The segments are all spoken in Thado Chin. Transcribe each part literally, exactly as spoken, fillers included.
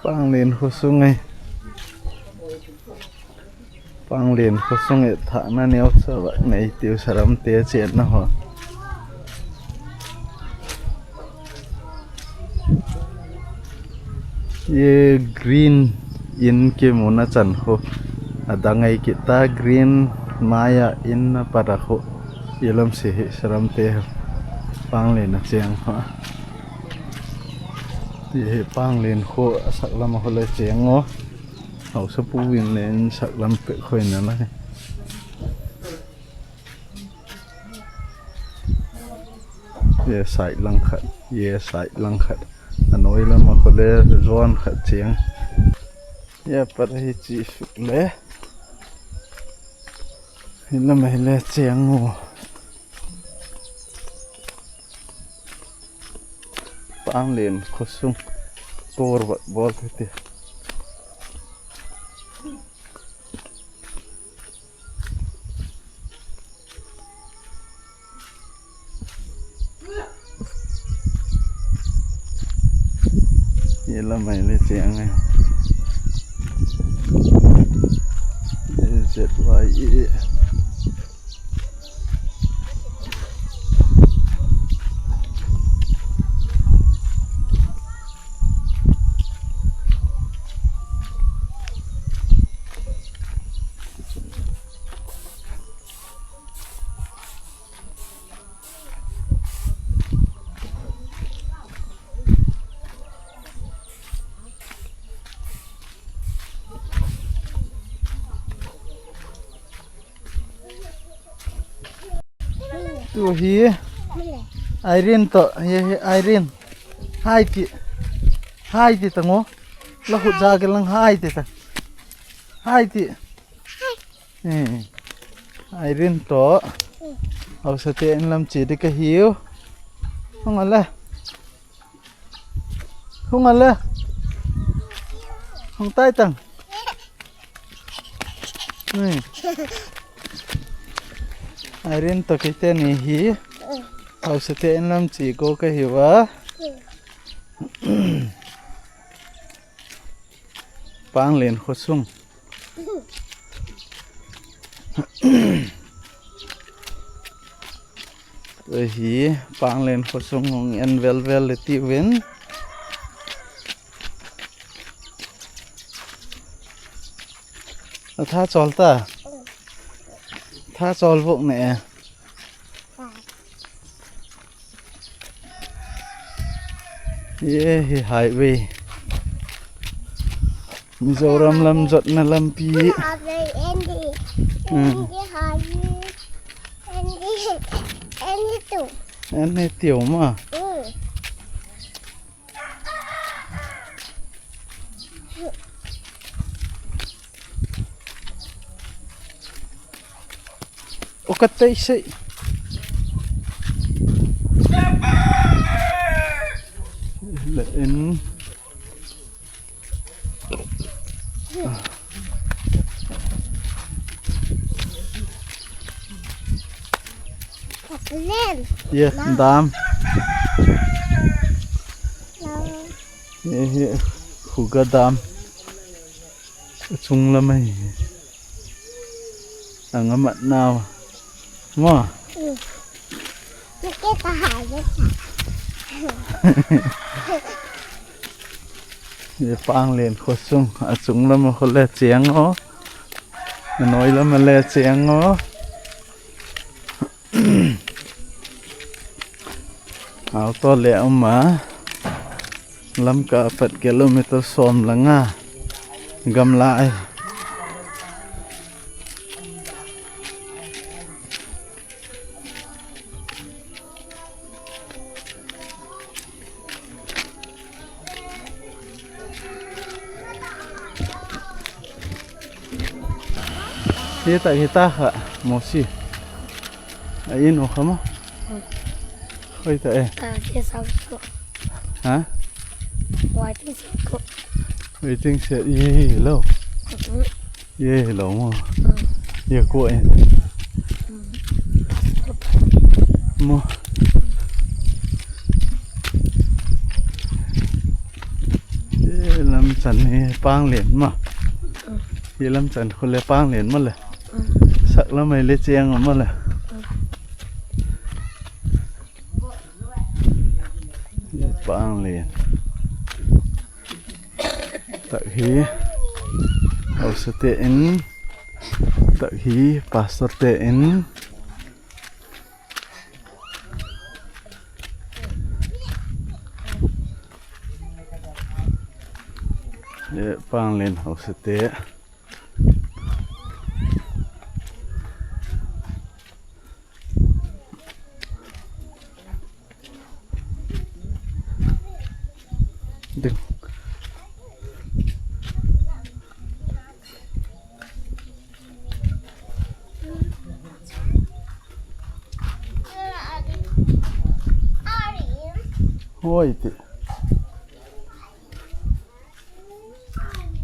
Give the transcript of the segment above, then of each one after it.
Panglen khosung e. Panglen khosung e, thahna neocha vah nei tiu, Saram te chenna ho. Ye green in kimuna chan ho. Adang ei kita green maya in na para ho. Ye lam se hi Saram te ho. Panglen a cheng ho. Ye hi Panglen kho a saklam a ho le cheng o. Haosapu in le in saklam peh khoi na lai. Ye side lang khat, ye side lang khat. Anoi lam a kho le zon khat cheng. Ye pat hi chi suk le. Hi lam a hi le cheng o. Panglen khosung. Tour vah bol te. Ye lam a hi le cheng e. Z Y E. Tu hi Irene to, ye hi Irene. Hi ti. Hi ti tang o. La khut ja ke lang hi ti ta. Hi ti. Eh. Irene to. Haosa te in lam che ding ka hiu. Hung a le. Hung a le. Hung tai tang. Hmm. Irene to kei teni hi. Haosa te in lam che ko ka hiu a. Panglen khosung. Hi Panglen khosung hung en vel vel le tiuvin. A tha chol ta. Tha chol vok ne. Ye hi highway. Mizoram lam jotna lampi. Highway, Andy. Hmm. Andy, highway. Andy, Andy tu. Andy tiu ma. Hmm. O ka tei sei. Le in. Len. Ye, dam. Ye, ye, Khuga dam. Achung lam ahi. Ang amat nau. Mo? Hmm. Nake kahai le sa. Ye Panglen khosung, achung lam a kho le cheng o. Anoi lam a le cheng o. Auto le um a. Lamka apat kilometer som le nga gamla ai. Hita, hita kha, Mosi. A in o kha mo? Hoi ta e. Ah, guest house ko. Ha? Waiting shed ko. Waiting shed, ye lo. Mhm. Ye lo mo. Mm. Ye ko e. Mm. Mo. Ye lam Chan hi pang len ma. Hi lam chan khu le pang len ma le. Sak lam ai le cheng ma le. Pang len. Tak hi haosa te in. Tak hi pastor te in. Ye pang len haosa te. Ding. Hoi ti.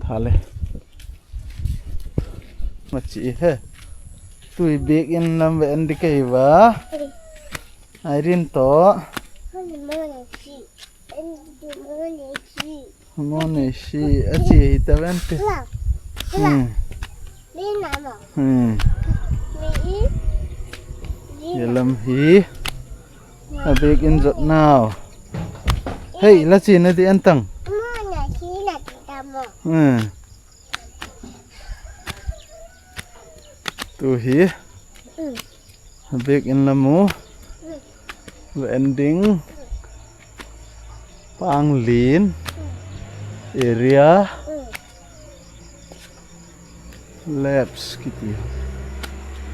Thale. Machi he. Tui bik in lam ve an di kei va. Irene to. Mo nei si. A chi hi ta ven ti. Hmm. Hmm. Ye lam hi. A bik in jot nau. Hei, la chi na di an tang. Hmm. Tu hi. Bik in la mu. Ending. Pang len. Area. Laps kiti.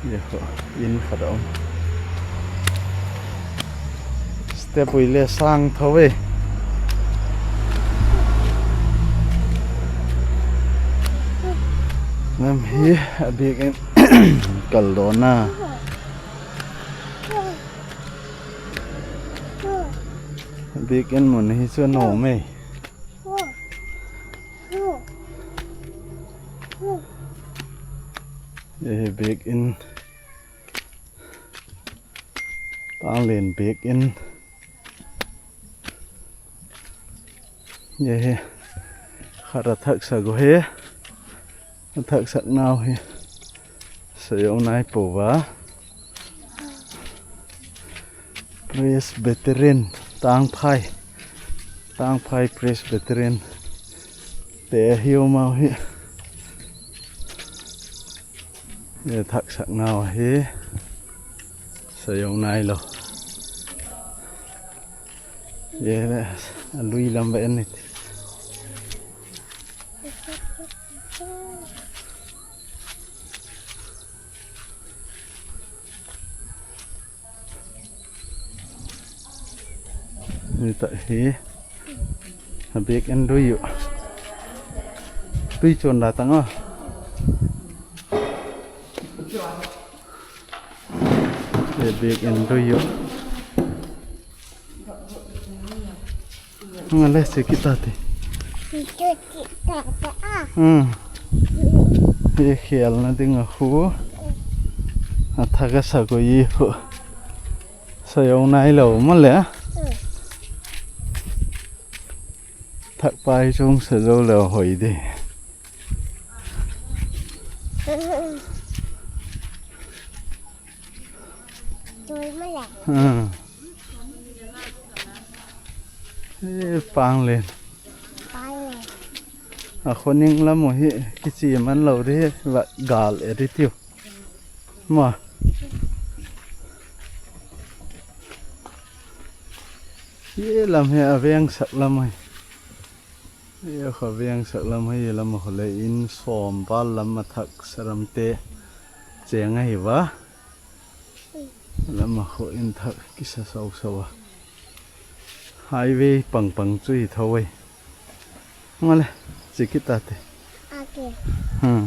Ye ho, in khat a um. Step ui le sang tho ve. Lam hi a bik in kal do na. A bik in mun hi chu no me. Ye hi bik in. Pang len bik in. Ye hi. Khat a thak sak u hi. A thak sak nau hi. Sa yo nai po va. Presbyterian Tangphai. Tangphai Presbyterian. Te hiu mau hi. Ye thak sak nau hi. Sa yo nai lo. Ye le, a lui lam ve ni. Ni ta hi. A bik in lui u. Tui chon la tang a. Ye bik in lui u. Nga le che kita te. Che kita te a. Hmm. Ye khel na ding a khu. A thak a sa ko yi khu. Sa yo nai lo ma le. Hmm. Thak pai chung sa zo lo hoi de. Tui ma le. Hmm. E, pang len. Pang len. A khoning lam u hi kichi man lo ri va gal e ri tiu. Ma. Ye lam hi a veng sak lam u hi. Ye kha veng sak lam hi lam a khu le in som val lam a thak saram te cheng a hi va. Lam a khu in thak kisa sau sau a. Highway pang pang chu hi tho e. Nga le, che kita te. Okay. Hmm.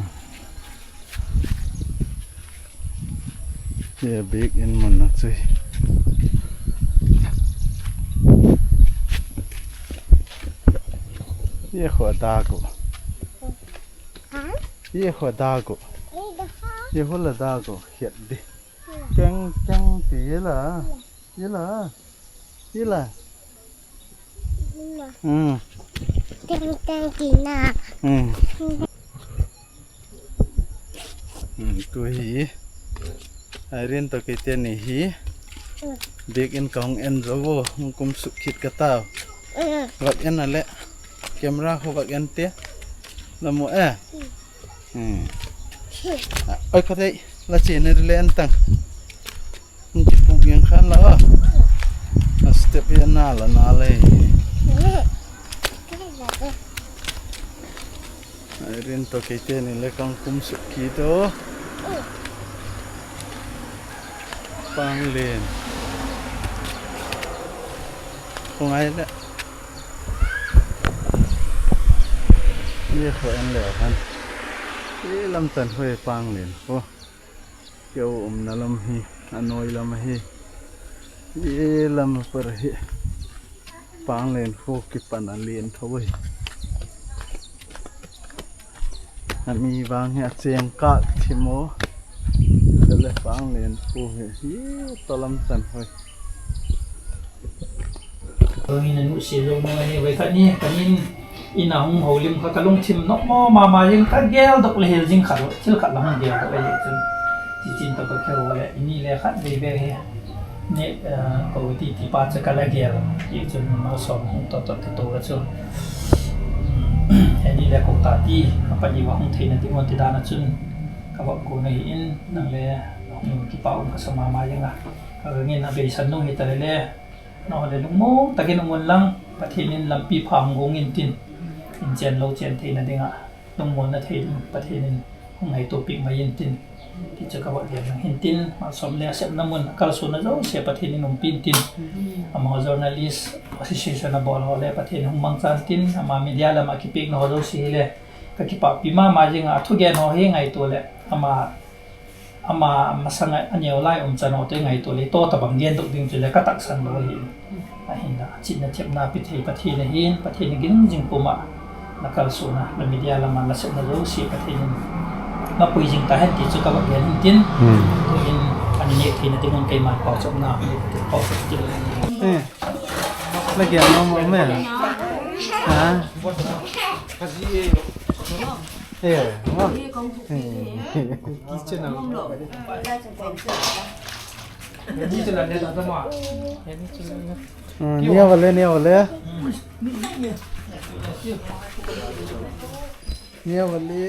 Ye bik in mun na chu. Ye khu da ko. Ha? Ye khu da ko. Ye khu la da ko. Hiat di. Keng, keng ti ye la. Ye la. Ye la. Hmm. Tang tina. Hmm. Hmm, tu hi. Irene toh keiteni hi. Biak in kahung en jou vo, hung kumsuh kit kata. Hmm. Vak en a le. Camera ho vak en te. Namu e. Hmm. Oi, kotei, la chena le en tang. Hung kipu geng khan la a. A step hi ana la na le. Irene toh keiteni le kahung kumsuh kit o. Panglen. Hung ai le. Ni kho en le han. Ilam chan hoi Panglen kho. Keu umna lam hi, anoi lam hi. Ilam par hi. Panglen kho kipan alen tho hi. Ami vang hi acheng kah thim o. Chule Panglen kho hi. Hi tolam chan hoi. Kami na nu si lo mo ni vai khat ni, kami ina hung houlim kha kalungthim nom mo mama jing kagel doh le hel jing khat, thil khat la hung gel doh le chun. Ti chin to ka keu le, ini le khat vei vei he. Ni, eh, ko ti ti pa cha kala gel. Ti chun malsom hung to to to to chu. Ini le ko ta ti, apa ni wa hung thei na ti mo ti da na chun. Ka va ko na hi in, nang le hung kipa um ka sa mama jing a. Ka ngin a beisan nung hi ta le le. Nang le lungmong takin um un lang, Pathen in lampi pha hung gong in tin. In chen lo chen theina dinga, lungmonna thei ding Pathen in hung ngaito peh mai in tin. Ti chu ka va gen lang hin tin, malsom le asepna mun, akalsonna jouse Pathen in umpi in tin. Ama journalist association a bol ho le Pathen in hung mangchan tin, ama media lam a kipekna ho jouse hi le, ka kipahpi mama jing a, athugen ho hi ngaito le, ama Ama masanga aneo lai um chan o te ngaito le to tabang gen doh ding chu le ka taksan lo hi. Ahin la, chihna thepna pe thei Pathen ahin, Pathen in gin jing puma na kalsonna, na media lama na sepna jouse Pathen in mapui jing tahen ti chu ka va gen hin tin. Hmm. Tu in ani neh theina ding un keima pao chomna, pao chom tin. Eh. La gen nom mo me. Ha? Eh, ma. Eh. Hmm, nia vale, nia vale. Nia vale.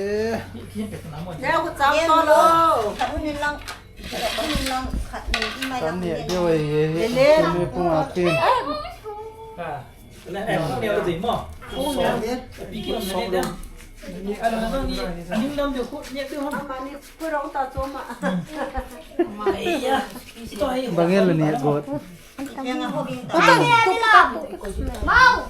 Nia ko cham to lo. Khat hung in lang. Khat hung in lang. Khat ni, ni mai lang. Kan ni, ni mai. Dia wai ye. Lele. Ni pung atin. Ah. Bangel ni got. Mau.